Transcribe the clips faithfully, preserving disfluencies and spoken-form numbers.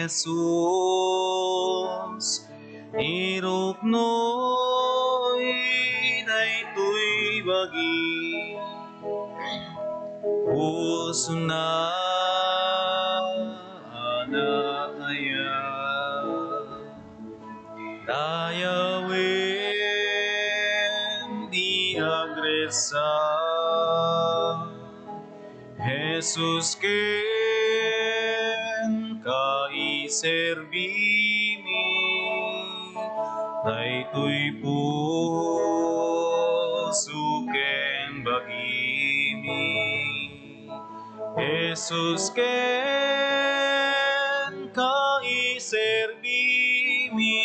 Jesus, iruknoy daytoy bagi. Pusona a naayab, dayawen ti agresa. Jesus, kenka iserbimi, daytoy puso ken bagimi. Jesus, kenka iserbimi,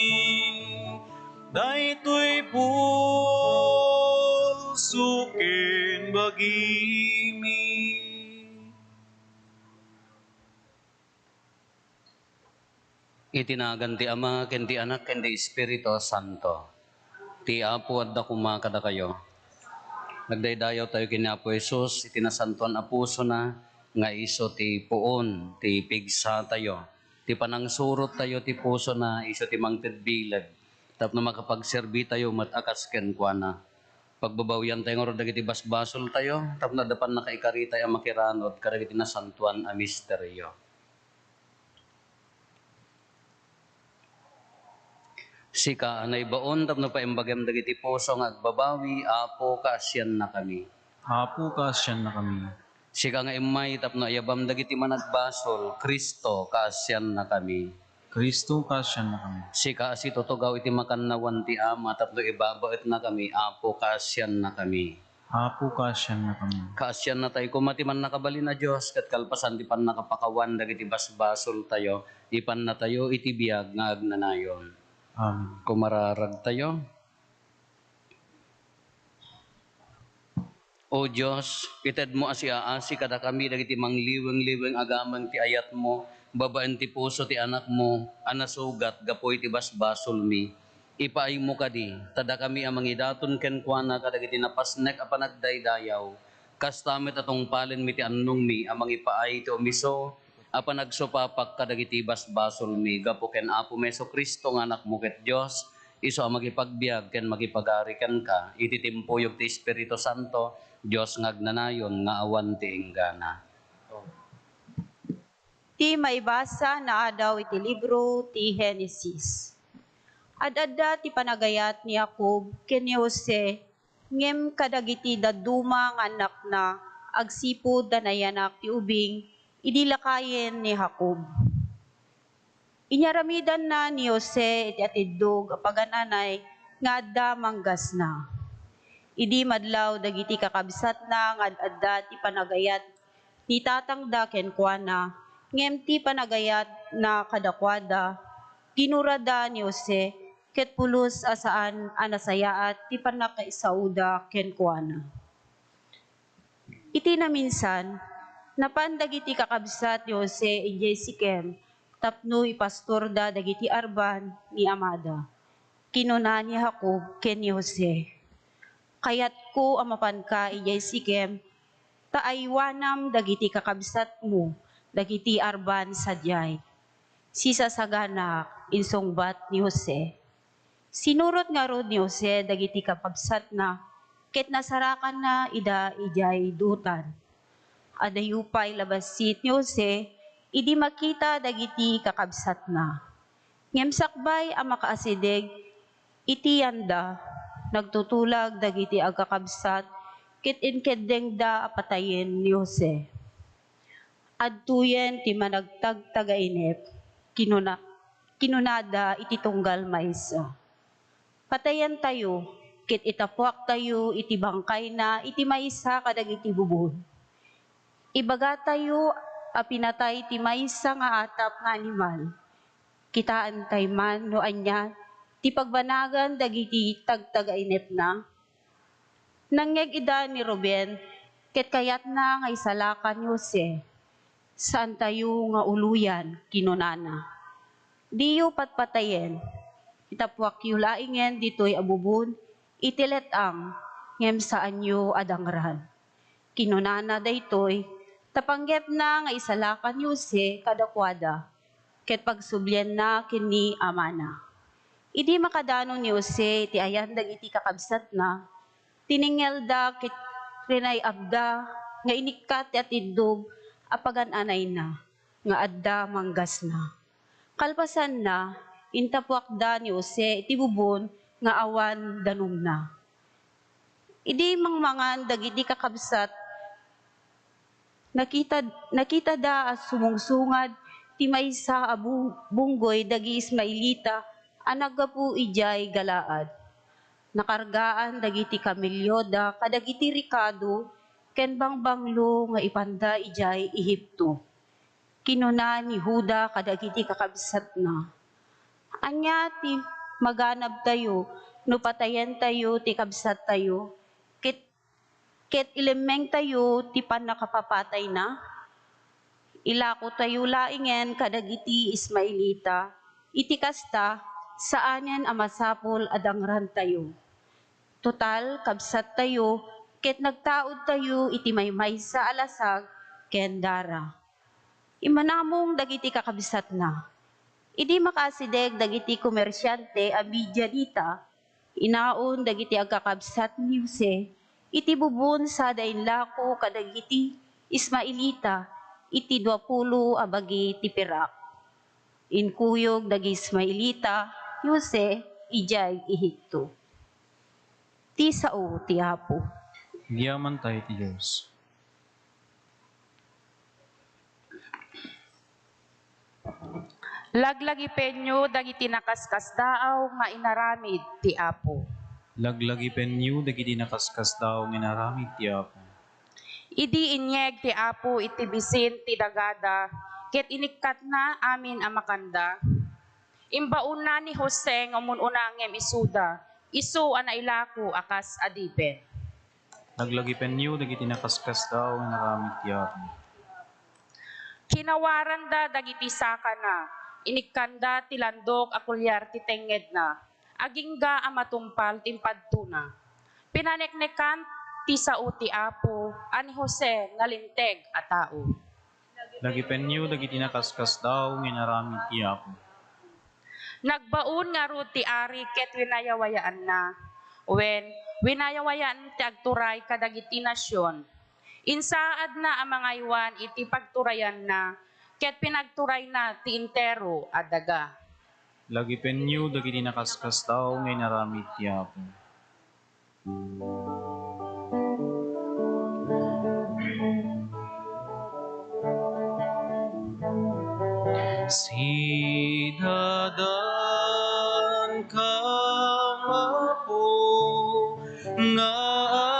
daytoy puso ken bagimi. Iti nagan ti Ama, ken ti Anak, ken ti Espiritu Santo. Ti Apo adda koma kadakayo. Nagdaydayaw tayo ken ni Apo Jesus iti nasantoan a pusona nga isu ti puon ti pigsa tayo. Ti panangsurot tayo ti pusona isu ti mangted bileg tapno makapagserbi tayo met a kas kenkuana. Pagbabawian tayo ngarud dagiti basbasol tayo tapno adda pannakaikaritay a makiranud kadagiti nasantoan a misterio. Sika a naibaon tapno paimbagem dagiti puso nga agbabawi, Apo, kaasiannakami. Apo, kaasiannakami. Sika nga immay tapno ayabam dagiti managbasol, Cristo, kaasiannakami. Cristo, kaasiannakami. Sika a situtugaw iti makannawan ti Ama tapno ibabaetnakami, Apo, kaasiannakami. Apo, kaasiannakami. Kaasiannatayo koma ti Mannakabalin a Dios, ket kalpasan ti pannakapakawan dagiti basbasoltayo, ipannatayo iti biag nga agnanayon. Amen. Kumararagtayo. O Dios, itedmo a siaasi kadakami dagiti mangliwengliweng agameng ti ayatmo babaen ti puso ti Anakmo a nasugat gapu iti basbasolmi. Ipaaymo kadi, ta dakami a mangidaton kenkuana kadagiti napasnek a panagdaydayaw, kasta met a tungpalenmi ti annongmi a mangipaay ti umiso a panagsupapak kadagiti basbasolmi gapu ken Apomi Jesu-Cristo nga Anakmo ket Dios, isu a makipagbiag ken makipagari kenka iti timpuyog ti Espiritu Santo, Dios nga agnanayon nga awan ti inggana. Ti maibasa naadaw iti libro ti Genesis. Ad-adda ti panagayat ni Jacob ken ni Jose, ngem kadagiti dadduma nga annakna agsipud ta nayanak ti ubing idi lakayen ni Jacob. Inyaramidanna ni Jose iti atiddog a pagan-anay nga adda manggasna. Idi madlaw dagiti kakabsatna nga ad-adda ti panagayat ni tatangda kenkuana, ngem ti panagayatna kadakuada, ginurada ni Jose ket pulos a saan a nasayaat ti pannakaisaoda kenkuana. Iti naminsan, napan dagiti kakabsat ni Jose idiay Siquem tapno ipastorda dagiti arban ni amada. Kinuna ni Jacob ken ni Jose, "Kayatko a mapanka idiay Siquem, ta aywanam dagiti kakabsatmo dagiti arban sadiay." "Sisasaganaak," insungbat ni Jose. Sinurot ngarud ni Jose dagiti kakabsatna ket nasarakanna ida idiay Dotan. Adayo pay la bassit ni Jose idi makita dagiti kakabsatna. Ngem sakbay a makaasideg iti yanda, nagtutulag dagiti agkakabsat ket inkeddengda a patayen ni Jose. "Adtoyen ti managtagtagainep," kinuna, kinunada iti tunggal maysa. "Patayantayo ket itapuaktayo iti bangkayna iti maysa kadagiti bubon. Ibagatayo a pinatay ti maysa nga atap nga animal. Kitaentay man no ania ti pagbanagan dagiti tagtagainepna." Nangngeg ida ni Ruben ket kayatna nga isalakan ni Jose. "Saantayo nga uloyan," kinunana. "Diyo patpatayen. Itapuakyo laengen ditoy a bubon iti let-ang, ngem saanyo a dangran." Kinunana daytoy ta panggepna nga isalakan ni Jose kadakuada. ket pagsublianna ken ni amana. Idi makadanon ni Jose iti ayan dagiti kakabsatna, tiningelda ket rinay-abda nga inikkat ti atiddog a pagan-anayna nga adda manggasna. Kalpasanna, intapuakda ni Jose iti bubon nga awan danumna. Idi mangmangan dagiti kakabsat, nakita, nakitada a sumungsungad ti maysa a bu-, bunggoy dagiti Ismaelita a naggapu idiay Galaad. Nakargaan dagiti kamelioda kadagiti rekado ken bangbanglo nga ipanda idiay Egipto. Kinuna ni Juda kadagiti kakabsatna, "Ania ti maganabtayo no patayentayo ti kabsattayo ket, ket ilemmengtayo ti pannakapapatayna? Ilakotayo laengen kadagiti Ismaelita. Iti kasta, saanen a masapul a dangrantayo. Total, kabsattayo, ket nagtaudtayo iti maymaysa a lasag ken dara." Immanamong dagiti kakabsatna. Idi makaasideg dagiti komersiante a Midianita, inaon dagiti agkakabsat ni Jose iti bubon sada inlako kadagiti Ismaelita iti duapulo a bagi ti pirak. Inkuyog dagiti Ismaelita ni Jose idiay Egipto. Ti sao ti Apo. Agyamankay ti Dios. Laglagipenyo dagiti nakaskasdaaw nga inaramid ti Apo. Laglagipenyo dagiti nakaskasdaaw nga inaramid ti Apo. Idi inyeg ti Apo iti bisin ti dagada, ket inikkatna amin a makanda. Imbaonna ni Jose nga umun-una ngem isuda, isu a nailako a kas adipen. Laglagipenyo dagiti nakaskasdaaw nga inaramid ti Apo. Kinawaranda dagiti sakana, inikkanda ti landok a kuliar ti tengngedna, agingga a matumpal ti impadtona. Pinaneknekan ti sao ti Apo a ni Jose nga linteg a tao. Lagipenyo dagiti nakaskasdaaw nga inaramid ti Apo. Nagbaon ngarud ti ari ket winayawayaanna, wen, winayawayaan ti agturay kadagiti nasion. Insaadna a mangaywan iti pagturayanna, ket pinagturayna ti entero a daga. Lagipenyo dagiti nakaskasdaaw nga inaramid ti Apo. Sidadankam, Apo, nga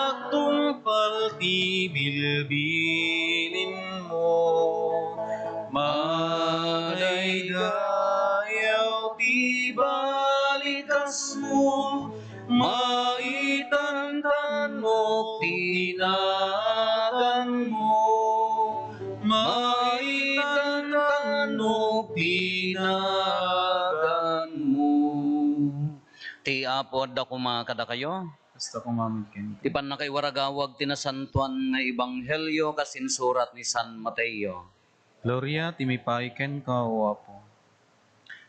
agtungpal ti bilbilinmo. Madaydayaw ti balikasmo, maitantanok ti naganmo, maitantanok ti naganmo. Ti Apo adda koma kadakayo. Kasta koma met kenka. Ti pannakaiwaragawag ti nasantoan nga ebanghelio kas insurat ni San Mateo. Gloria ti maipaay kenka, O Apo.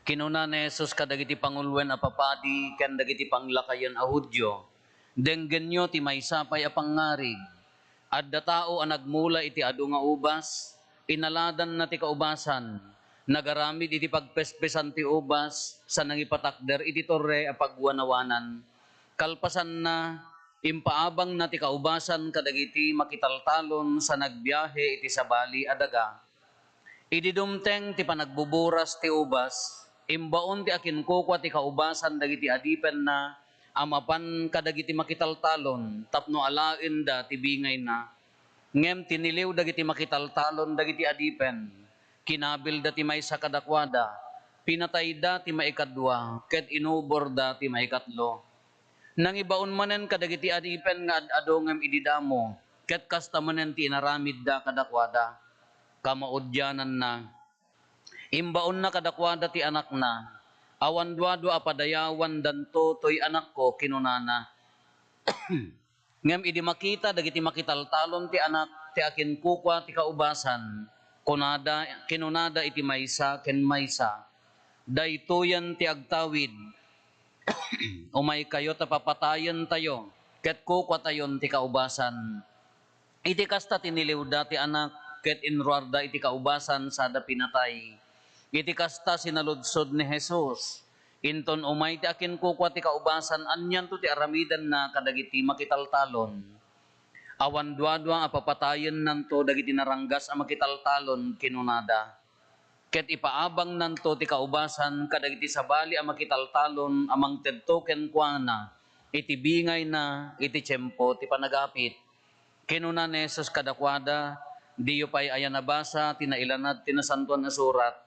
Kinuna ni Jesus kadagiti panguloen a papadi ken dagiti panglakayen a Judio, "Denggenyo ti maysa pay a pangngarig. Adda tao a nagmula iti adu nga ubas, inaladanna ti kaubasan, nagaramid iti pagpespesan ti ubas, sa nangipatakder iti torre a pagwanawanan. Kalpasanna, impaabangna ti kaubasan kadagiti makitaltalon sa nagbiahe iti sabali a daga. Idi dumteng ti panagbuburas ti ubas, imbaon ti akinkukua ti kaubasan dagiti adipenna a mapan kadagiti makitaltalon tapno alaenda ti bingayna. Ngem tiniliw dagiti makitaltalon dagiti adipen. Kinabilda ti maysa kadakuada, pinatayda ti maikadua, ket inuborda ti maikatlo. Nangibaon manen kadagiti adipen nga ad-adu ngem idi damo, ket kasta manen ti inaramidda kadakuada. Kamaudiananna, imbaonna kadakuada ti anakna. Awan duadua a padayawandanto toy anakko, kinunana. Ngem idi makita dagiti makitaltalon ti anak ti akinkukua ti kaubasan, Kunada, kinunada iti maysa ken maysa, "Daytoyen ti agtawid. Umaykayo ta papatayentayo, ket kukuatayon ti kaubasan." Iti kasta, tiniliwda ti anak ket inruarda iti kaubasan sada pinatay. Iti kasta, sinaludsod ni Jesus, "Inton umay ti akinkukua ti kaubasan, anianto ti aramidenna kadagiti makitaltalon? Awan duadua a papatayennanto dagiti naranggas a makitaltalon," kinunada. "Ket ipaabangnanto ti kaubasan kadagiti sabali a makitaltalon a mangtedto kenkuana iti bingayna iti tiempo ti panagapit." Kinuna ni Jesus kadakuada, "Diyo pay aya nabasa ti nailanad ti Nasantoan a Surat?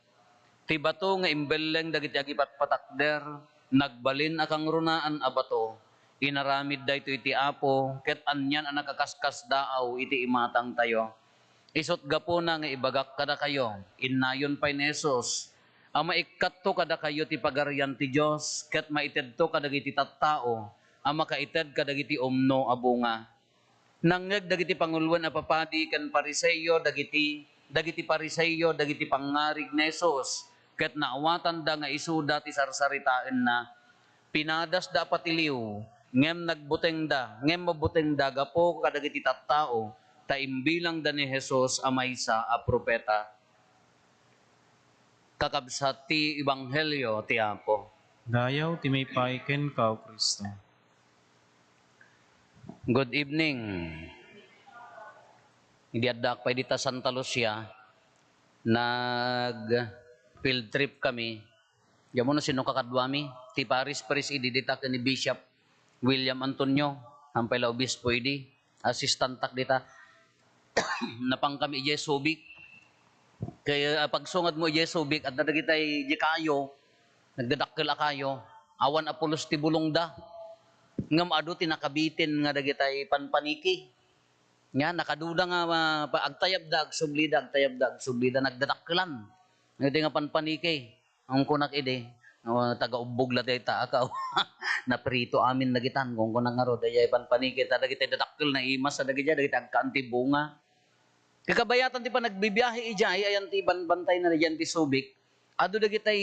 Ti bato nga imbelleng dagiti agipatpatakder, nagbalin a kangrunaan a bato. Inaramid daytoy ti Apo, ket anian a nakaskasdaaw iti imatangtayo. Isut' gapuna nga ibagak kadakayo," innayon pay ni Jesus, "a maikkatto kadakayo ti Pagarian ti Dios ket maitedto kadagiti tattao a makaited kadagiti umno a bunga." Nangngeg dagiti panguloen a papadi ken Fariseo dagiti, dagiti Fariseo dagiti pangngarig ni Jesus, ket naawatanda nga isuda ti sarsaritaenna. Pinadasda a patiliw, ngem nagbutengda, ngem mabutengda gapu kadagiti tattao, ta imbilangda ni Jesus a maysa a profeta. Kakabsat ti Ebanghelio ti Apo. Dayaw ti maipay kenka, O Cristo. Good evening. Idi addaak pay dita Santa Lucia, nag-field trip kami. Diak ammo no sino kakaduami. Ti Parish Priest idi dita ken ni Bishop William Antonio, ampay la obispo idi. Assistantak dita. Napan kami idiay Subic. Kaya, ah, pagsungad mo idiay Subic, adda dagitay di kayo, nagdadakkel a kayo, awan a pulos ti bulongda. Ngem adu ti nakabitin nga dagitay panpaniki. Nya, nakaduda nga, ah, pa-, agtayabda, agsublida, agtayabda, agsublida, nagdadakkelan. Iti nga panpaniki. Ang kunak idi, no, taga-ubbog la dayta, akaw. Naprito amin dagitan, kung kunak ngarud, dayay panpaniki, ta dagiti dadakkel, naimas, dagiti, dagiti agkaan ti bunga. Kakabayatan ti panagbibiahe idiay, ayan ti banbantay na diyan ti Subic. Adu dagitay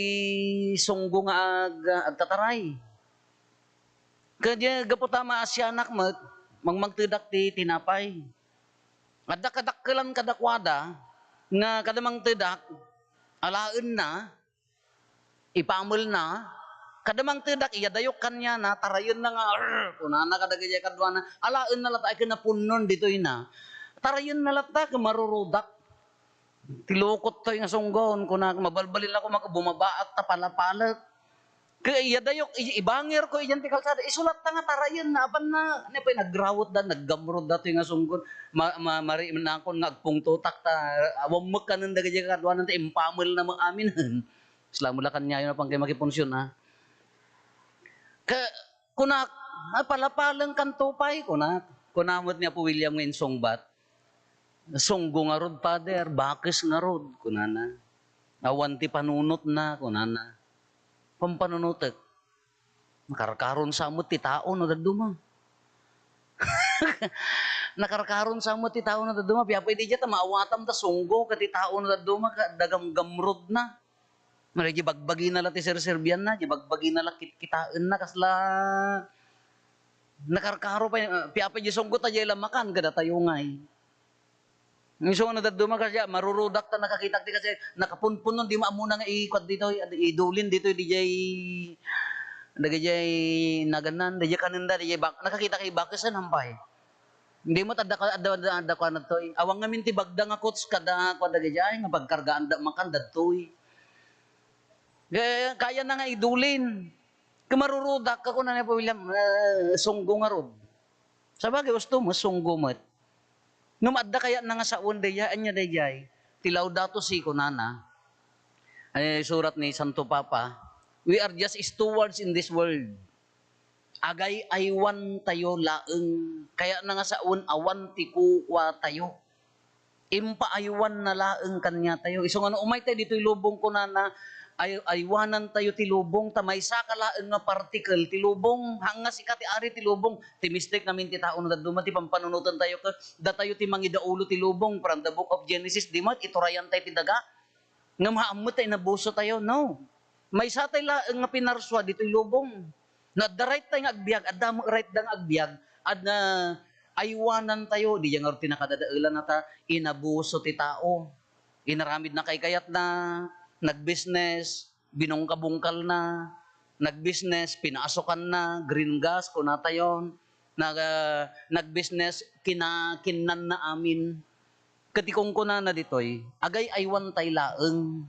sunggo nga ag-, agtataray. Kadi gapu ta maasianak met, mangmangtedak ti tinapay. Adda kadakkelan kadakuada nga kada mangtedak, alaenna, ipamelna, kada mangtedak, iyadayok kaniana, tarayenna nga, "Arr!" kunana kadagiti kaduana, alaenna latta, ay, ken napunnon ditoyna. Tarayenna latta, ken marurudak. Ti lukot toy nga sunggon, kuna, mabalbalin ako, maka-, bumabaak ta palapalek. Kaya iyadayok, i-, ibangir ko idian ti kalsada. Isulat ta nga tarayen na, apan na, na pay nagrawot da, naggamrod da toy nga sunggon. Ma-, ma-, mari nakon nga agpungtotak ta, awan mekkanen dagiti kaduanan ta impamel na maamin. Isla mo la kaniayo na pang kay makipunsyon, ah. Ka-, kunak, "Ah, palapaleng kanto pay," kunak. Kuna met ni Apo William nga insungbat, "Sunggo ngarud, Father, bakes ngarud," kunana. "Awan ti panunotna," kunana. "Pampanunotek?" "Nakarkaron sa met ti tao no dadduma." "Nakarkaron sa met ti tao no dadduma, piapay di ta maawatam ta sunggo ket ti tao no dadduma, ka-, dagamgamrod na." Nga di bagbagina la ti serserbianna, di bagbagina la kitkitaenna, kasla nakarkaro pay, ah, piapay di sunggo ta diay la makan kadatayo ngay. Isu nga no dadduma kasi, ah, marurudak ta nakakitak ti kasi nakapunpunon, di maammona nga ikuad ditoy, idulin ditoy, di jay, dagijay naganan, di jay kanenda, di jay bak-, nakakita kay bakes, nampay. Hindi mo adda, adda, adda, adda kuan datoy. Awan ngamin ti bagda nga coach kada kuan dagijay nga pagkargaan da makan dadtoy. Kaya, kaya na nga idulin. Kamarurudak ka, kuna ni Apo William, eh, sunggo ngarud. Sabagay, usto mo, sunggo met. Ngem adda kayat na nga sawen dayjay, ania dayjay? Ti Laudato Si, kunana. Ay, surat ni Santo Papa, "We are just stewards in this world." Agay-aywan tayo laeng. Kaya na nga sawen, awan ti kukua tayo. Impaaywan na laeng kaniatayo. Isu nga no umay tayo ditoy lubong, kunana, ay, aywanantayo ti lubong, ta maysaka laeng nga particle ti lubong. Haan nga sika ti ari ti lubong. Ti mistake namin ti tao no dadduma ti pampanunotentayo ket datayo ti mangidaulo ti lubong. From the book of Genesis, di met iturayan tayo ti daga. Ngem haan met ta inabusotayo, no. Maysatay laeng nga pinarsua ditoy lubong. No adda right tay nga agbiag, adda met right da nga agbiag, adda aywanantayo, diay ngarud ti nakadadaelan ta inabuso ti tao. Inaramid na kaykayatna, nagbusiness, binungkabungkalna, nagbusiness, pinaasukanna, green gas, kunatayon, nag-, ah, nagbusiness, kinakinnanna amin. Ket ti kunkunana ditoy, agay-aywantay laeng,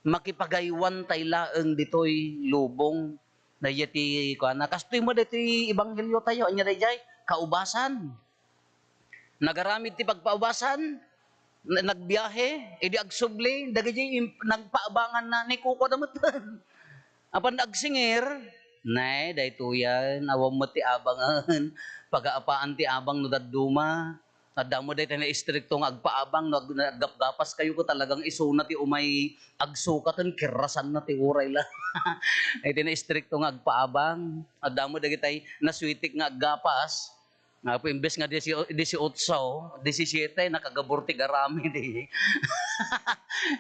makipagaywan tay laeng ditoy lubong. Daydiay ti kuana, kastoy met daytoy ebangheliotayo, ania daydiay? Kaubasan. Nagaramid ti pagpaubasan, na-, nagbiahe, idi agsubli, dagiti im-, nagpaabanganna, ni kukuada metten. Apan agsingir, nay, daytoyen, awan met ti abangen, pagaapaan ti abang no dadduma. Adda met dayta naistrikto nga agpaabang, no ag-, naggapgapaskayo, ket talagang isuna ti umay agsukaten, kerrasanna ti uray la. Iti naistrikto nga agpaabang. Adda met dagitay naswitik nga aggapas. Nga po, imbes nga disio-, disiotso, disisiete, nakagabur ti garami di.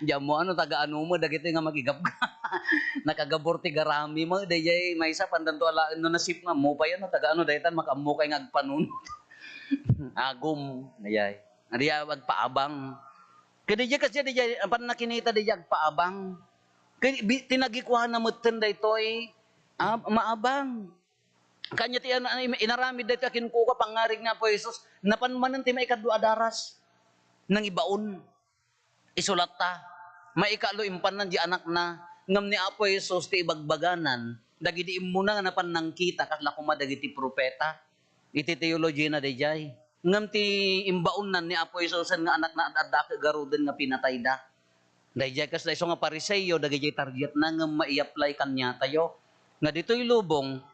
Diyan mo, ano, taga ano mo, dagiti nga magigapga. Nakagabur ti garami mo, dayay, maysa, pandanto alaen no nasip nga mo pa yan, no, taga ano, daytan, makaammo kay nga agpanunot. Agum, dayay. Adi agpaabang. Kadi diay kasi, dayay, apan nakinita dayay agpaabang. Kay bi-, tinagikuana metten daytoy, ah, maabang. Kanya ti ano, ano, inaramid daytoy a kinkukua, pangngarig ni Apo Jesus, napan manen ti maikadua a daras. Nangibaon. Isulatta. Maikalo, impannan di anakna. Ngem ni Apo Jesus ti ibagbaganan, dagidi immuna nga napan nangkita, kasla koma dagiti profeta. Iti teology na daydiay. Ngem ti imbaonnan ni Apo Jesus nga anakna ad-adda ket garuden nga pinatayda. Daydiay kasla isu nga Fariseo, dagiti targetna ngem mai-apply kaniatayo. Nga ditoy lubong,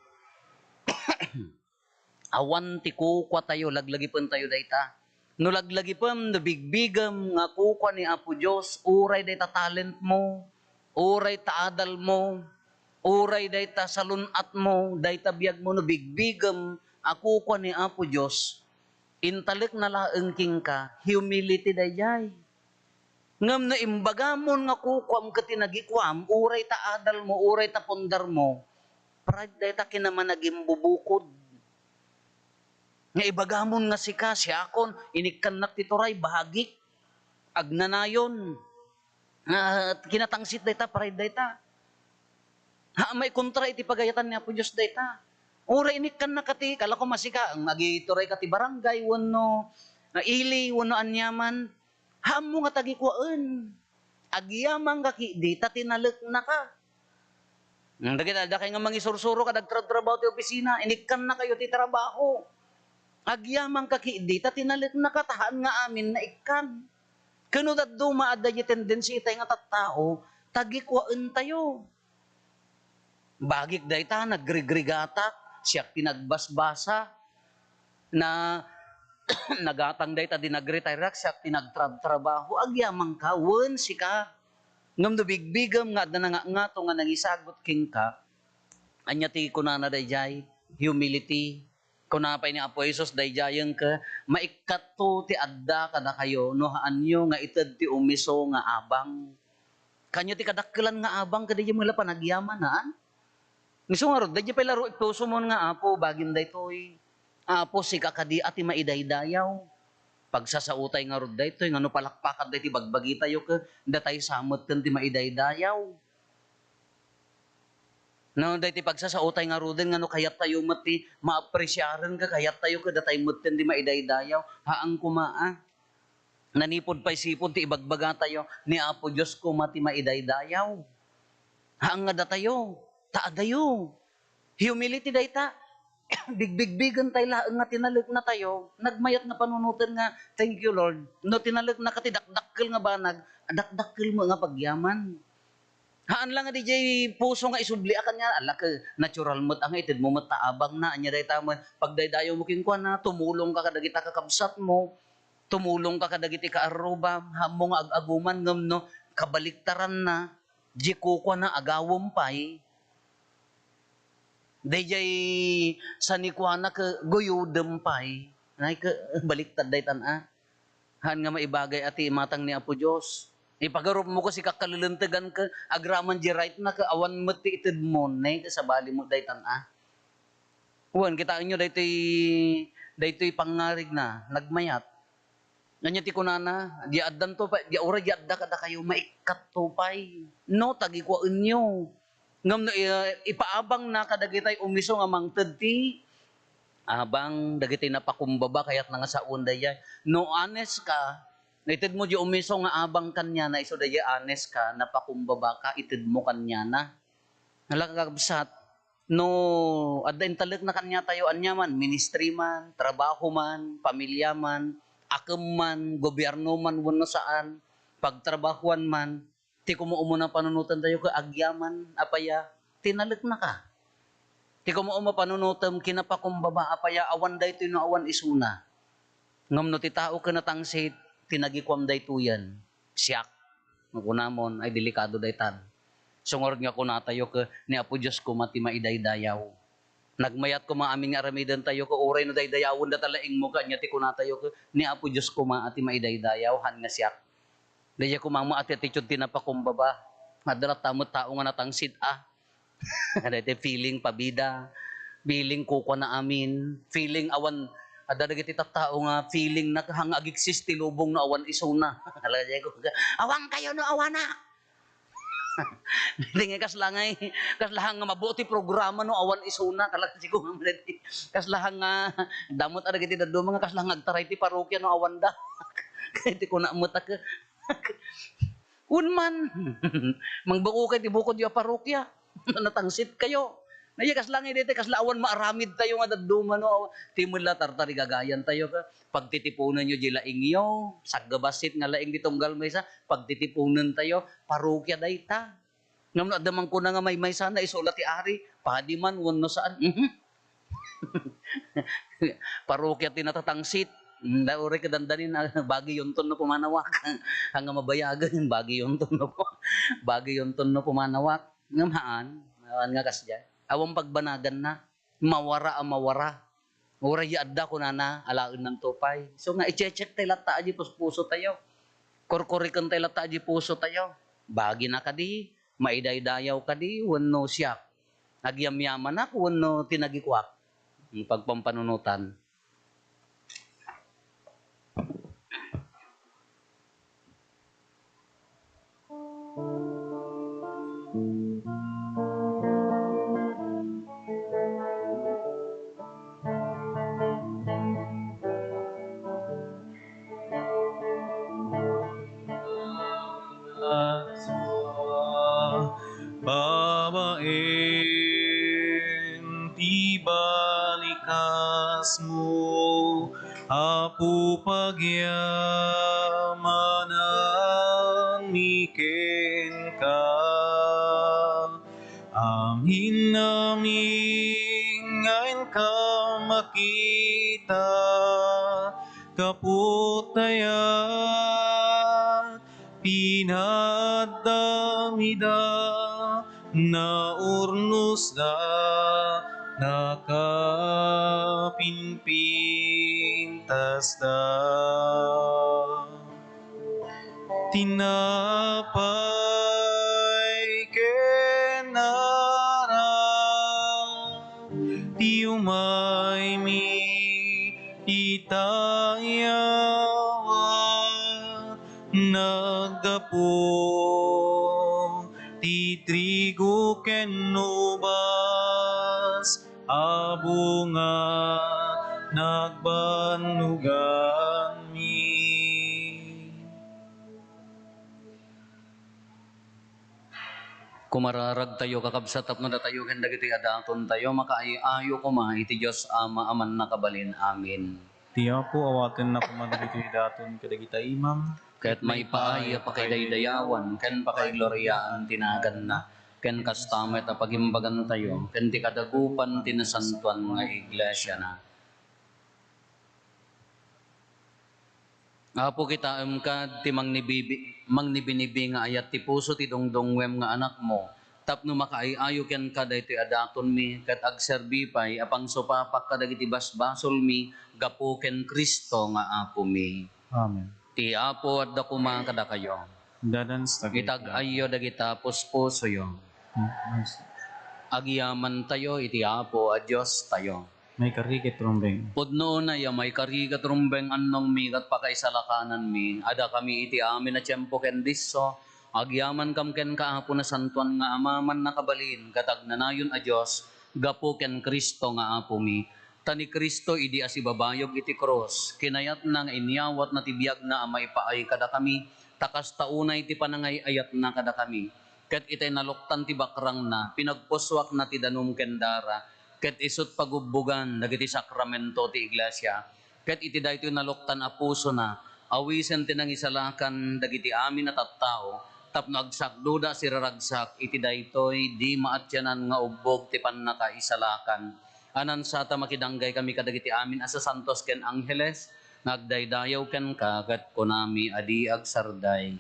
awan ti kukuatayo, laglagipentayo dayta. No laglagipem, no bigbigem nga kukua ni Apo Dios, uray dayta talent mo, uray ta adal mo, uray dayta salun-at mo, dayta biag mo, no bigbigem a kukua ni Apo Dios, intalekna laeng kenka, humility daydiay. Ngem no imbagamon nga kukuam ket tinagikuam, uray ta adal mo, uray ta pundar mo, pride dayta kinamanagimbubukod. Nga ibagamon nga sika, siakon, inikkannak ti turay, bahagik, agnanayon. Nga kinatangsit dayta, pride dayta. Ha, maikontra iti pagayatan ni Apo Dios dayta. Uray inikkannaka ti, kala ko masika, agituray ka ti barangay, wenno, ah, ili, wenno aniaman. Haanmo nga tagikuaen. Agyamangka ketdi ta tinaleknaka. Hmm, dagiti adda kay nga mangisursuro kad agtrabtrabaho ti opisina, inikkannakayo ti trabaho. Agyamangka ketdi ta tinaleknaka ta haan nga amin naikkan. Ken no dadduma adda diay tendency itay nga tattao, tagikuaentayo. Bagik dayta, nagrigrigatak, siak ti nagbasbasa, na, nagatang dayta di nagretire-ak, siak ti nagtrabtrabaho, agyamangka, wen sika. Ngem no bigbigem nga adda nangangato nga nangisagut kenka, ania ti kunana daydiay? Humility. Kuna pay ni Apo Jesus, daydiayen ket, maikkatto ti adda kadakayo no haanyo nga ited ti umiso nga abang. Kanya ti kadakkelan nga abang, kadi met la panagyaman, haan? Isu ngarud, daydiay pay la ru ipusomon nga, Apo, bagim daytoy. Apo, sika kadi a ti maidaydayaw. Pagsasaotay ngarud daytoy, nga no palakpakan daytoy bagbagitayo, ket datay sa metten ti maidaydayaw. No, daytoy pagsasaotay ngaruden nga no kayattayo met ti maapresiaren ket kayattayo ket datay metten ti maidaydayaw. Haan koma, a. Nanipud pay sipud ti ibagbagatayo, ni Apo Dios koma ti maidaydayaw. Haan nga datayo, ta adayo. Humility dayta. Bigbigbigentay laeng nga tinaleknatayo. Nagmayat nga panunoten nga, "Thank you, Lord." No tinaleknaka ti dakdakkel nga banag, dakdakkel met nga pagyaman. Haan la nga diay puso nga isubliakan nga, ala ket natural met a nga itedmo met ta abangna, ania dayta met pagdaydayawmo kenkuana, tumulongka kadagita kakabsatmo, tumulongka kadagiti kaarrubam, haanmo nga ag-aguman ngem no kabaliktaranna, Di kukuana a gawem pay. Dayjay sanikuana ket guyodem pay. Ay, ke-, baliktad daytan, a. Haan nga maibagay a ti imatang ni Apo Dios. Ipagarupmo ket sika kallentegan ket agraman di right na ket awan met ti itedmo, ne, ket sabali met daytan, a. Wen, kitaenyo daytoy, daytoy pangngarigna, nagmayat. Ania ti kunana, di addanto pay, di uray di adda kadakayo, maikkatto pay. No, tagikuaenyo. Ngem no, eh, ipaabangna kadagitay umiso nga mangted ti abang, dagiti napakumbaba, kayatna nga saoen daydiay. No honest ka, no itedmo di umiso nga abang kaniana, isu daydiay honest ka, napakumbaba ka, itedmo kaniana. Ala, kakabsat, no adda intalekna kaniatayo, ania man, ministry man, trabaho man, pamilya man, akem man, gobyerno man wenno saan, pagtrabahoan man, ti kumaumuna panunoten tayo ket agyaman a paya, tinaleknaka. Ti kumauma panunotem, kinapakumbaba a paya, awan daytoy no awan isuna. Ngem no ti tao ken natangsit, ti nagikuam daytoyen, siak. Kunamon, ay delikado daytan. Sungor nga kunatayo ket ni Apo Dios koma ti maidaydayaw. Nagmayat koma amin nga aramidentayo, ket uray no daydayawendata laeng mo, ket ania ti kunatayo, ket ni Apo Dios koma a ti maidaydayaw, haan nga siak. Daydiay koma met a ti attitude ti napakumbaba. Adda latta met tao nga natangsit a. Daytoy feeling pabida, feeling kukuana amin, feeling awan, adda dagiti tattao nga feeling na haan nga agiksis ti lubong no awan isuna. Talaga, awan kayo no awanak. Daytoy nga kasla nga, kasla nga mabuo ti programa no awan isuna, talaga siguro nga daytoy. Kasla nga, damot a dagiti dadduma nga kasla nga agtaray ti parokya no awanda. Kaya ti kuna met a ke-, wen man, mangbakukay ti bukodyo a parokya. Natangsit kayo. Aya kasla nga daytoy, kasla awan maaramid tayo nga dadduma no, ti met la tartarigagayan tayo ka. Pagtitiponen yo di laing yo, saggabassit nga laing di tunggal maysa, pagtitiponen tayo, parokya dayta. Ngem no adda man kuna nga maymaysa na, isu la ti ari, padi man wenno saan. Mhm. Parokya ti natatangsit. Mm, da uray kadandanin, ah, bagiyonton no pumanawak. Haan nga mabayagen, bagiyonton no pu-, bagiyonton no pumanawak. Ngem haan, haan nga kasdiay. Awan pagbanaganna. Mawara a mawara. Uray ya adda kunana, alaennanto pay. So nga, i-check tay latta a di puspuso tayo. Korkoriken tay latta a di puso tayo. Bagina kadi, maidaydayaw kadi, wenno siak. Agyamyamanak, wenno ti nagikuak. Pagpampanunotan. Babaen ti balikasmo, Apo, pagyamananmi kenka. Amin-amin nga inka makita, kaput dayat pinaaddam ida, naurnosda, nakapinpintasda. Tinapay ken arak, ti umaymi ita nga awat, naggapu ti trigo ken ubas a bunga nagbannoganmi. Kumararagtayo, kakabsat, tapno datayo ken dagiti adatontayo makaay-ayo koma iti Dios Ama a mannakabalin. Amen. Ti Apo awatenna koma dagitoy daton kadagita imam, ket maipaay a pakidaydayawan ken pakaigloriaan ti naganna, ken kasta met a pagimbagantayo ken ti kadagupan ti nasantoan nga iglesiana. Apo, kitaem kad ti mangnibibi-, mangnibinibi nga ayat ti puso ti dungdungngoem nga Anakmo, tapno makaay-ayo kenka daytoy a datonmi, ket agserbi pay a pangsupapak kadagiti basbasolmi gapu ken Cristo nga Apomi. Amen. Ti Apo adda koma kadakayo. Dadan sa dagiti. Itag-ayyo dagita puspusoyo. Hmm, nice. Agyamantayo iti Apo a Diostayo. Maikari ket rumbeng. Pudno unay a maikari ket rumbeng, annongmi ket pakaisalakananmi. Adda kami iti amin a tiempo ken disso. Agyamankam kenka, Apo, Nasantoan nga Ama, Mannakabalin ket Agnanayon a Dios, gapu ken Cristo nga Apomi. Ta ni Cristo, idi asibabayog iti krus, kinayatna nga inyawatna ti biagna a maipaay kadakami, ta kasta unay ti panangay-ayatna kadakami. Ket itay naluktan ti bakrangna, pinagpusuakna ti danum ken dara, ket isut' pagubbogan dagiti sakramento ti iglesia. Ket iti daytoy naluktan a pusona, awisen ti nangisalakan dagiti amin a tattao, tapno agsakduda a siraragsak iti daytoy di maatianan nga ubbog ti pannakaisalakan. Ania, saan ta makidanggay kami kadagiti amin a sasantos ken angheles nga agdaydayaw kenka, ket kunami a di agsarday.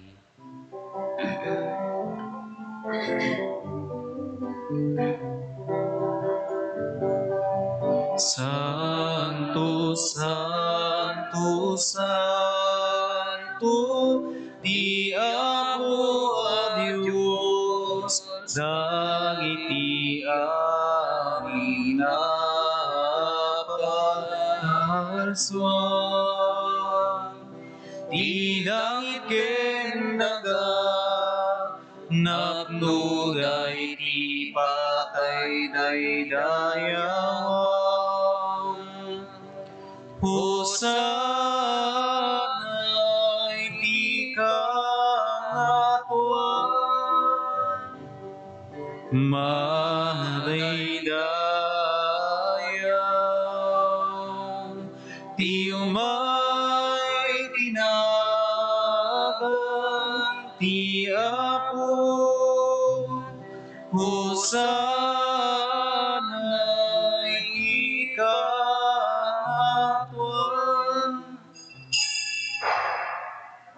Santo, santo, santo, ti Apo a Dios, dagiti amin a panagsuan. Ti langit ken daga, napnoda iti pakaidaydayawan. Hosanna iti kangatoan. Madaydayaw ti umay ti nagan ti Apo. Hosanna iti kangatoan.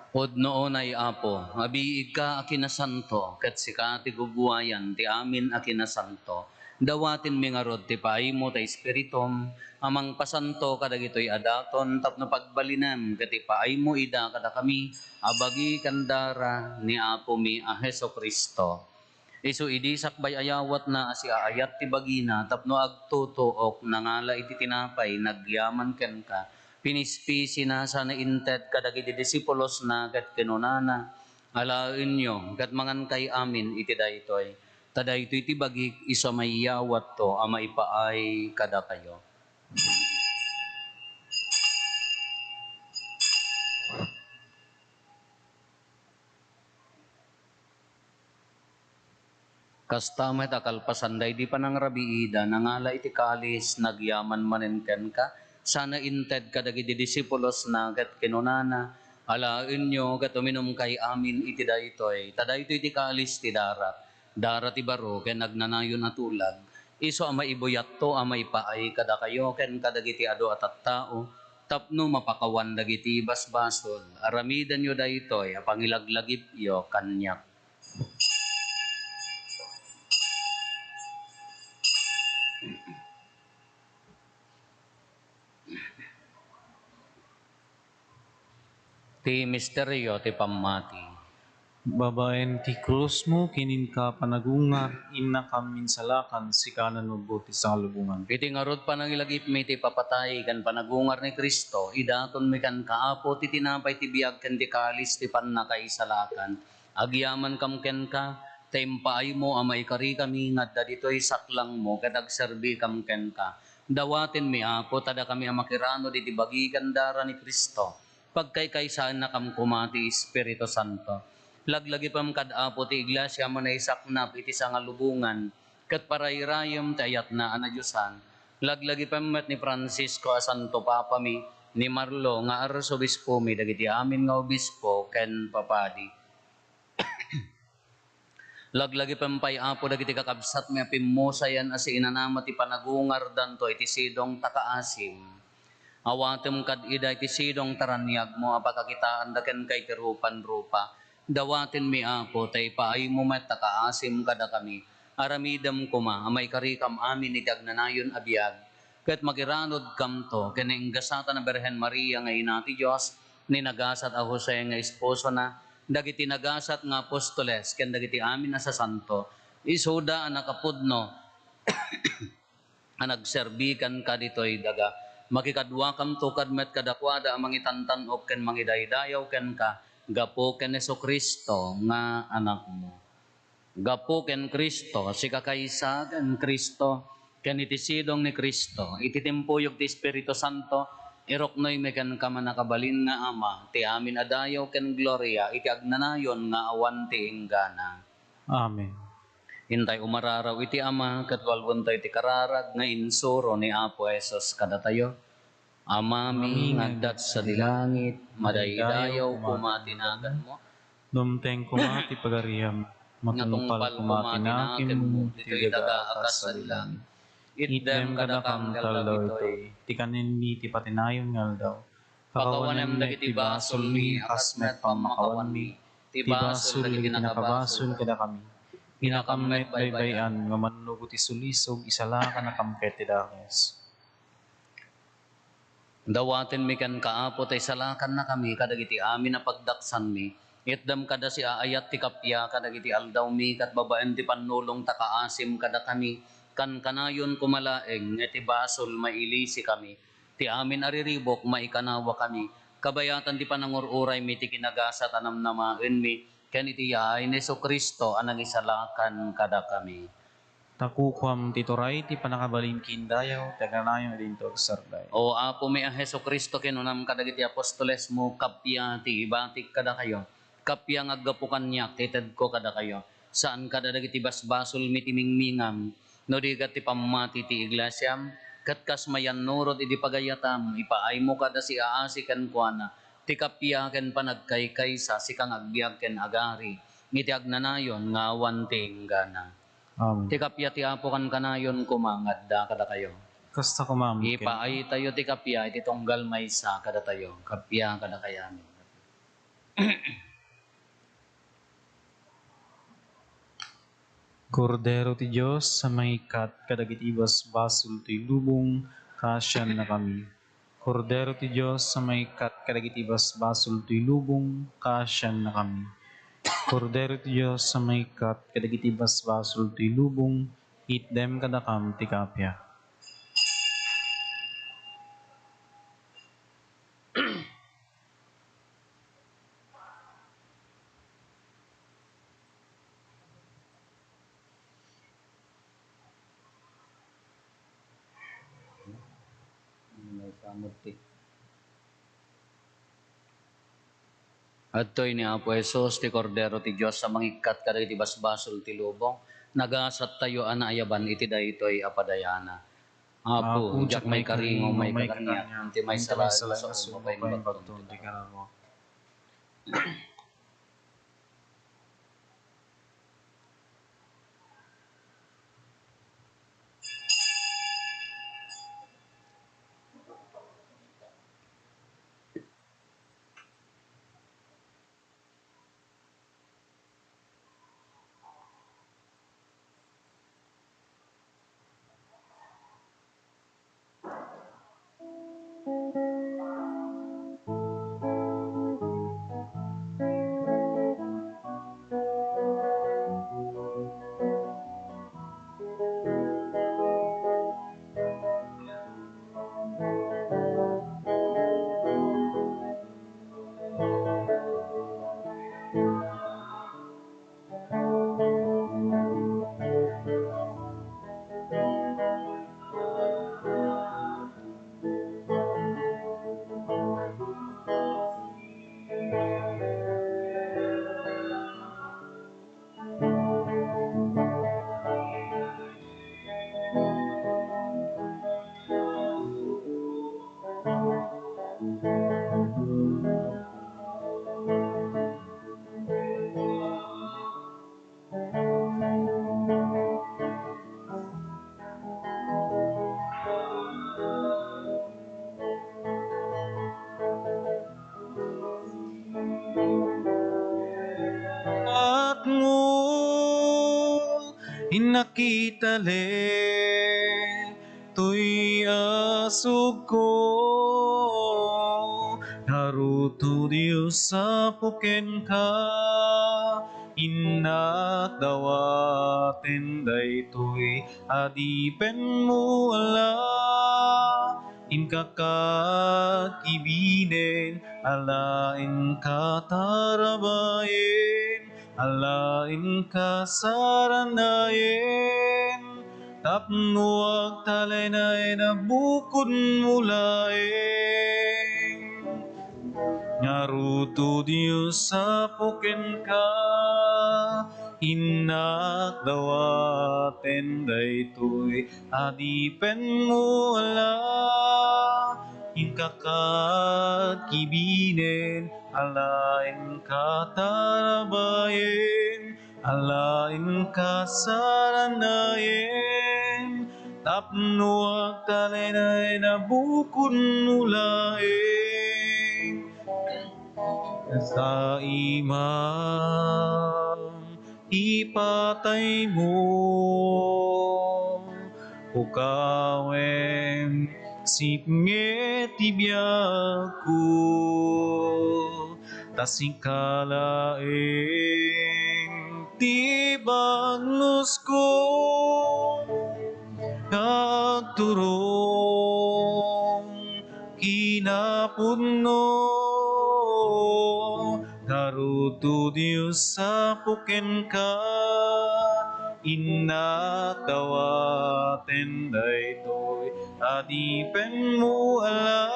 Pudno unay, Apo, abiigka a kinasanto, ket sika ti guguayan ti amin a kinasanto. Dawatenmi ngarud ti paaymo ta Espiritum a mangpasanto kadagitoy a daton tapno pagbalinem ket ipaaymo ida kadakami a bagi ken dara ni Apomi a Jesu-Cristo. Isu idi sakbay a yawatna a siaayat ti bagina tapno agtutuok, nangala iti tinapay, nagyaman kenka, pinispisina sana inted kadagiti disipulosna ket kinunana, "Alaenyo ket mangankay amin iti daytoy, ta daytoy ti bagik isu a maiyawatto a maipaay kadakayo." Kasta met a kalpasan daydi panangrabiida, nangala iti kalis, nagyaman manen kenka, sana inted kadagiti disipulosna, ket kinunana, "Alaenyo ket uminumkay amin iti daytoy, ta daytoy ti kalis ti darak, dara ti baro ken agnanayon a tulag, isu a maibuyatto a maipaay kadakayo ken kadagiti adu a tattao, tapno mapakawan dagiti basbasol. Aramidenyo daytoy a pangilaglagipyo kaniak." Ti misterio ti pammati. Babaen ti krusmo ken inka panagungar, innakam insalakan, sika nanubbo ti sangalubongan. Iti ngarud panangilagipmi ti papatay ken panagungar ni Cristo, idatonmi kenka, Apo, ti tinapay ti biag ken ti kalis ti pannakaisalakan. Agyamankam kenka, ta impaaymo a maikarikami nga adda ditoy saklangmo ket agserbikam kenka. Dawatenmi, Apo, ta dakami a makiranud iti bagi ken dara ni Cristo. Pagkaykaysaennakam koma ti Espiritu Santo. Laglagipem kad Apo ti Iglesia a manaisaknap iti sangalubongan ket parayrayem ti ayatna a nadiosan. Laglagipem met ni Francisco a Santo Papami, ni Marlo nga Arsobispomi, dagiti amin nga obispo ken papadi. Laglagipem pay, Apo, dagiti kakabsatmi a pimmusayan a siinanama ti panagungardanto iti sidong ta kaasim. Awatem kad ida iti sidong taraniagmo a pakakitaanda kenka iti rupan-rupa. Dawatenmi, Apo, ta ipaaymo met ta kaasim kadakami. Aramidem koma a maikarikam amin iti agnanayon a biag, ket magiranudkamto ken ni Ingasatan a Birhen Maria nga Ina ti Dios, ni nagasat a Jose nga esposona, dagiti nagasat nga apostoles, ken dagiti amin a sasanto, isuda a nakapudno a nagserbi kenka ditoy daga. Makikaduakamto kad met kadakuada a mangitantan-ok ken mangidaydayaw kenka gapu ken Jesu-Cristo nga Anakmo. Gapu ken Cristo, sika kaysa ken Cristo, ken iti sidong ni Cristo, iti timpuyog ti Espiritu Santo, iruknoymi kenka, mannakabalin nga Ama, ti amin a dayaw ken gloria iti agnanayon nga awan ti inggana. Amen. Intay umararaw iti Ama, ket walwentayo ti kararag nga insuro ni Apo Jesus kadatayo. Amami nga adda sadi langit, madaydayaw koma ti naganmo. Dumteng koma ti pagariam. Matungpal koma ti nakemmo ditoy daga a kas sadi langit. Itdem kadakam ti aldaw itoy ti kanenmi ti patinayon nga aldaw. Pakawanem dagiti basolmi a kas met pammakawanmi ti basol dagiti nakabasol kadakami. Inakam met baybay-an nga mannubo ti sulisog, isalakanakam ket ti dakes. Dawatenmi kenka, Apo, ta isalakannakami kadagiti amin a pagdaksanmi. Itdem kada siaayat ti kappia kadagiti aldawmi, ket babaen ti pannulong ta kaasim kadakami. Kankanayon koma laeng nga iti basol mailisikami. Ti amin a riribuk, maikanawakami. Kabayatan ti panangur-uraymi ti kinagasat a namnamaenmi, ken iti yaay ni Jesu-Cristo a nangisalakan kadakami. Ta kukuam ti turay, ti pannakabalin ken dayaw, ti agnanayon a dinto agsardeng. O Apomi a Jesu-Cristo, kinunam kadagiti apostolesmo, kappia ti ibatik kadakayo. Kappia nga aggapu kaniak ti itedko kadakayo. Saan kada dagiti basbasolmi ti mingmingam, no di ket ti pammati ti iglesiam, ket kas mayannurot idi pagayatam, ipaaymo kada siaasi kenkuana, ti kappia ken panagkaykaysa, sika nga agbiag ken agari, iti agnanayon nga awan ti inggana. Amen. Ti kappia ti Apo kankanayon koma nga adda kadakayo. Kasta koma met kenka. Ipaaytayo ti kappia iti tunggal maysa kadatayo. Kappia kadakayo amin. Kordero ti Dios a mangikkat kadagiti basbasol toy lubong, kaasiannakami. Kordero ti Dios a mangikkat kadagiti basbasol toy lubong, kaasiannakami. Kordero ti Dios a mangikkat kadagiti basbasol toy lubong, itdem kadakam ti kappia. Adtoy ni Apo Jesus, ti Kordero ti Dios a mangikkat kadagiti basbasol ti lubong. Nagasattayo a naayaban iti daytoy a padayana. Apo, diak maikari nga umayka kaniak, ti maysa laeng nga sao, mapaimbagton ti kararua. Innak itale toy asugko, ngarud to Dios apo kenka, innak dawaten daytoy adipenmo ala, inka kibinen ala, inka tarabayen ala, inka saranayen tapno agtalinayen a bukodmo laeng. Ngarud to Dios apo kenka, innak dawaten daytoy adipenmo ala, inka kibinen ala, inka tarabayen ala, inka saranayen tapno agtalinayen a bukodmo laeng. Ta imam ipataymo, pukawem, sipnget ti biagko, ta sika laeng ti bagnusko, nga agturong kinapudno. Ngarud to Dios apo kenka, innak dawaten daytoy adipenmo ala,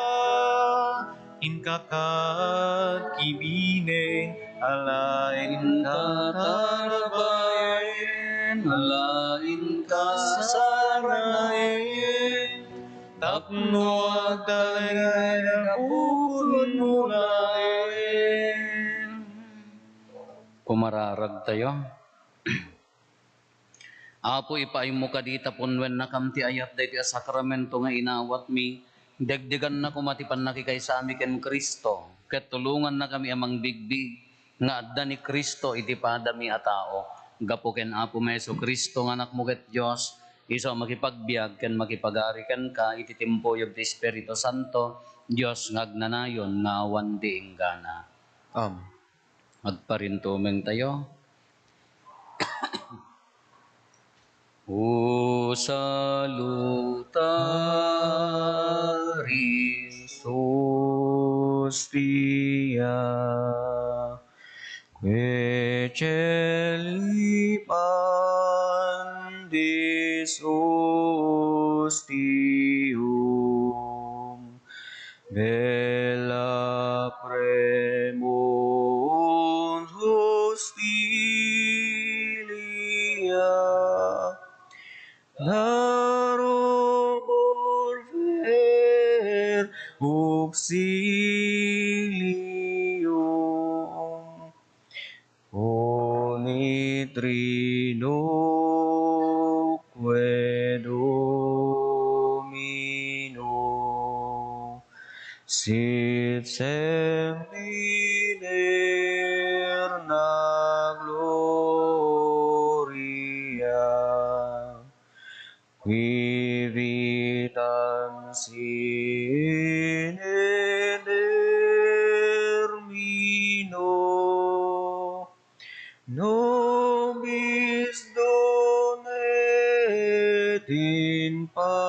inka kibinen ala, inka tarabayen ala, inka saranayen tapno agtalinayen a bukodmo laeng. Pumararagtayo. Apo, ipaaymo kadi ta punnuennakam ti ayat daytoy a sakramento nga inawatmi. Degdeganna koma ti pannakikaysami ken Cristo, ket tulongannakami a mangbigbig nga adda ni Cristo iti padami a tao. Gapu ken Apomi a Jesu-Cristo nga Anakmo ket Dios, isu a makipagbiag ken makipagari kenka iti timpuyog ti Espiritu Santo, Dios nga agnanayon nga awan di inggana. Amen. Agparintumengtayo. O salutaris hostia, que celipandis hostium, bella premunt hostilia, larobor ver obsilium, Ponit Rinoque Domino, sit sempiterna gloria, qui vitam sine termino, nobis donet in patria.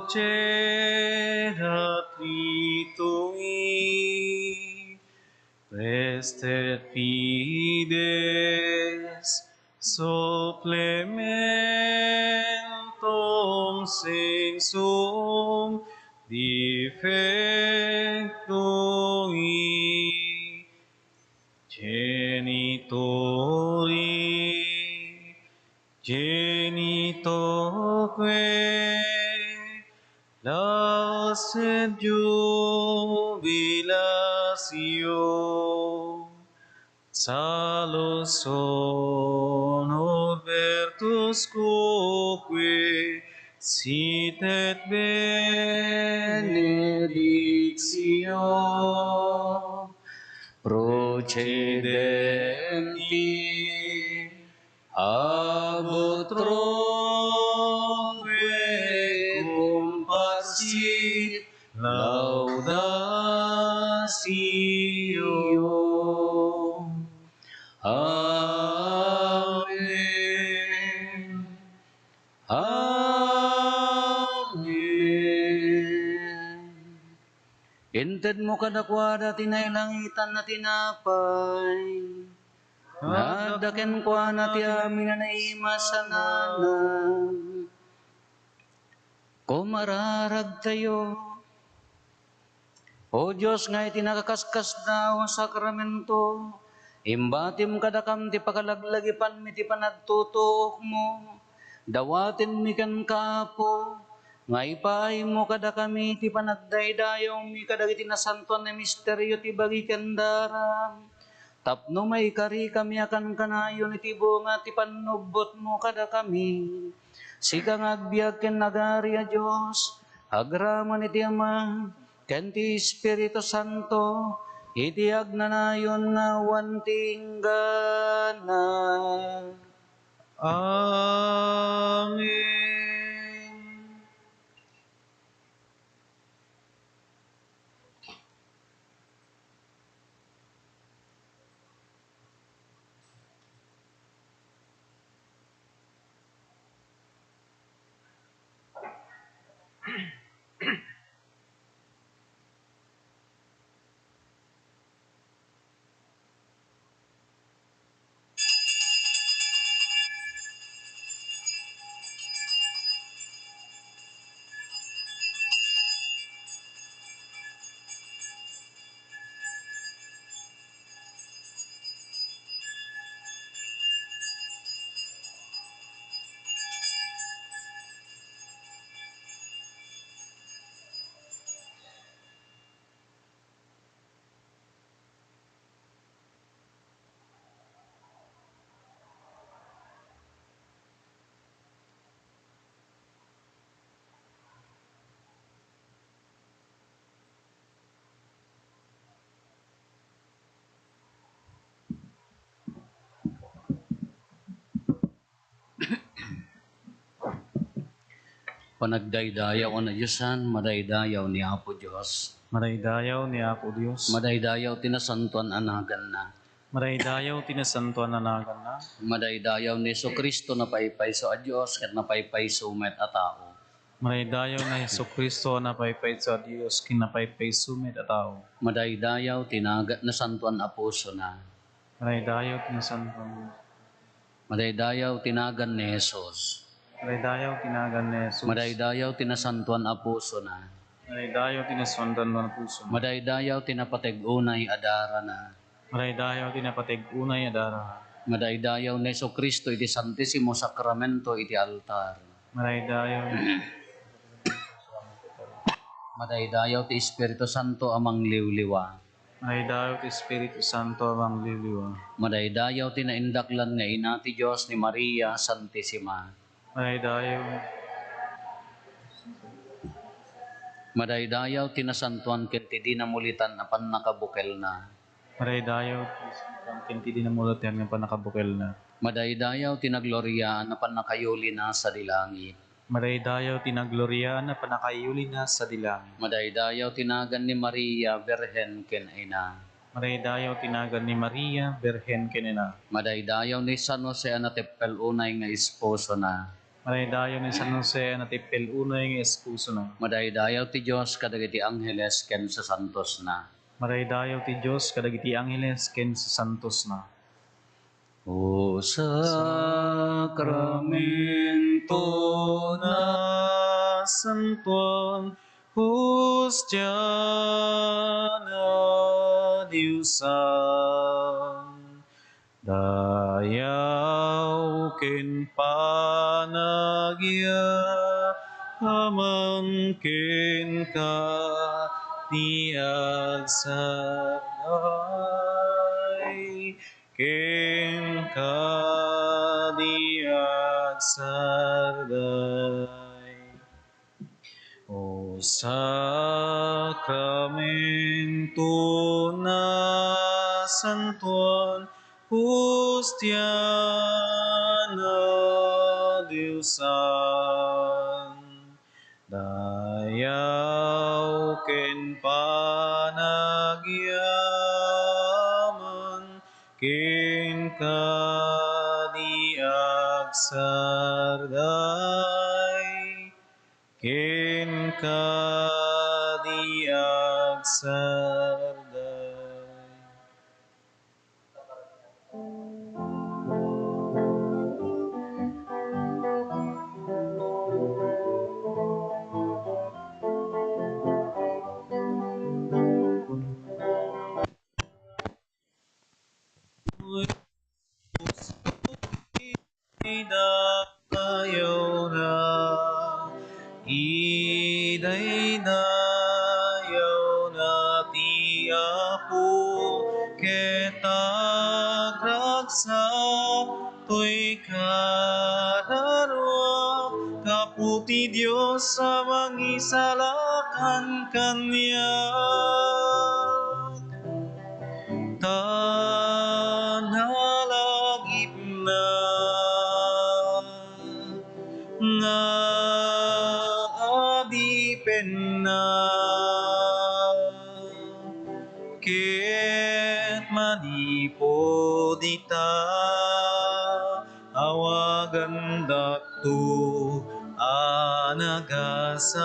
Cedat ritui, restet fides supplementum sensuum defectui. Genitori, genitoque, laus et jubilatio, salus honor virtus quoque, sit et benedictio procedenti ab utroque cum facit laudatio. Amen. Amen. Intedmo kadakuada ti nailangitan a tinapay. Nga adda kenkuana ti amin a naimasanana. Kumararagtayo. O Dios nga iti nagakaskasdaaw a sakramento, imbatim kadakam ti pakalaglagipanmi ti panagtutuokmo. Dawatenmi kenka, Apo, nga ipaaymo kadakami ti panagdaydayawmi kadagiti nasantoan a misterio ti bagi ken dara, tapno maikarikami a kankanayon iti bunga ti pannubbotmo kadakami. Sika nga agbiag ken agari a Dios, agraman iti Ama, ken ti Espiritu Santo, iti agnanayon nga awan ti inggana. Amen. Panagdaydayaw a nadiosan, madaydayaw ni Apo Dios. Madaydayaw ni Apo Dios. Madaydayaw ti nasantoan a naganna. Madaydayaw ti nasantoan a naganna. Madaydayaw ni Jesu-Cristo, napaypayso a Dios ket napaypayso met a tao. Madaydayaw ni Jesu-Cristo, napaypayso a Dios ken napaypayso met a tao. Madaydayaw ti naga-, nasantoan a pusona. Madaydayaw ti nasantoan. Madaydayaw ti nagan ni Jesus. Madaydayaw ti nagan ni Jesus. Madaydayaw ti nasantoan a pusona. Madaydayaw ti nasantoan a pusona. Madaydayaw ti napateg unay a darana. Madaydayaw ti napateg unay a darana. Madaydayaw ni Jesu-Cristo iti Santisimo Sakramento iti altar. Madaydayaw. Madaydayaw ti Espiritu Santo a mangliwliwa. Madaydayaw ti Espiritu Santo a mangliwliwa. Madaydayaw ti naindaklan nga ina ti Dios ni Maria Santisima. Madaydayaw. Madaydayaw ti nasantoan ken ti di namulitan a pannakabukelna. Madaydayaw ti nasantoan ken ti di namulitan a pannakabukelna. Madaydayaw ti nagloriaan a pannakayulina sadi langit. Madaydayaw ti nagloriaan a pannakayulina sadi langit. Madaydayaw ti nagan ni Maria, Birhen ken Ina. Madaydayaw ti nagan ni Maria, Birhen ken Ina. Madaydayaw ni San Jose a nateppel unay nga esposona. Madaydayaw ni San Jose a natippil unay nga esposona. Madaydayaw ti Dios kadagiti angheles ken sasantosna. Madaydayaw ti Dios kadagiti angheles ken sasantosna. O sakramento a santuan, hostia a Diosan, dayaw ken panagyaman kenka ti agsarday, kenka ti agsarday. O sakramento a santuan, hostia a Diosan, dayaw ken panagyaman kenka ti agsarday, kenka ti agsarday. Idaydayawna, idaydayawna ti Apo, ket agragsak toy kararua, gapu ti Dios a mangisalakan kaniak. Ta nalagipna nga adipenna, ket manipud ita, awagandakto a nagasat.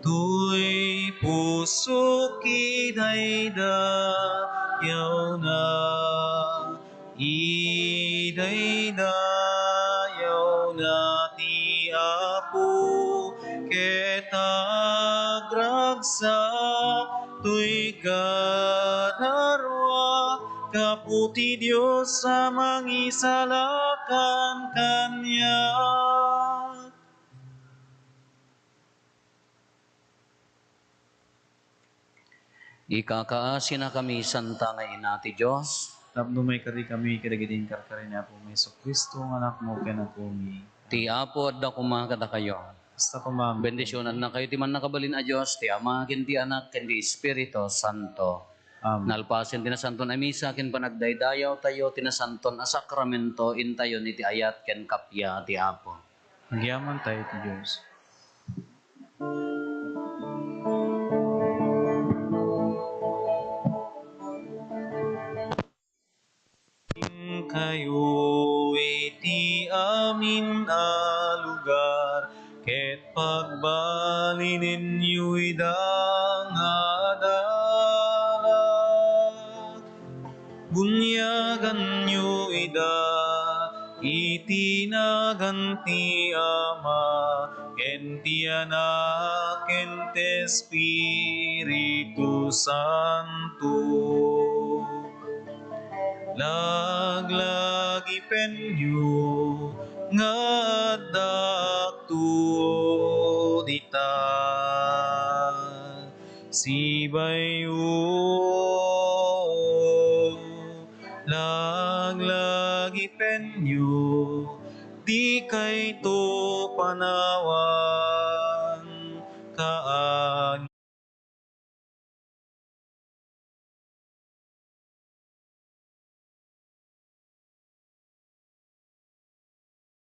Toy pusok idaydayawna, idaydayawna ti Apo, ket agragsak toy kararua, gapu ti Dios a mangisalakan kaniak. Ikakaasinakami, Santa nga Ina ti Dios. Tapno maikarikami kadagiti inkarkari ni Apomi Jesu-Cristo nga Anakmo ken Apomi. Ti Apo adda koma kadakayo. Kasta koma. Bendisionannakayo ti Mannakabalin a Dios, ti Ama, ken ti Anak, ken ti Espiritu Santo. Amen. Nalpasen ti Nasanton a Misa ken panagdaydayawtayo ti Nasanton a Sakramento, intayon iti ayat ken kappia ti Apo. Agyamantayo iti Dios. Kayo iti amin a lugar, ket pagbalinenyo ida nga adalan. Bunyaganyo ida iti nagan ti Ama, ken ti Anak, ken ti Espiritu Santo. Laglagipenyo nga addaakto dita. Sibayo, laglagipenyo, dikayto panawan.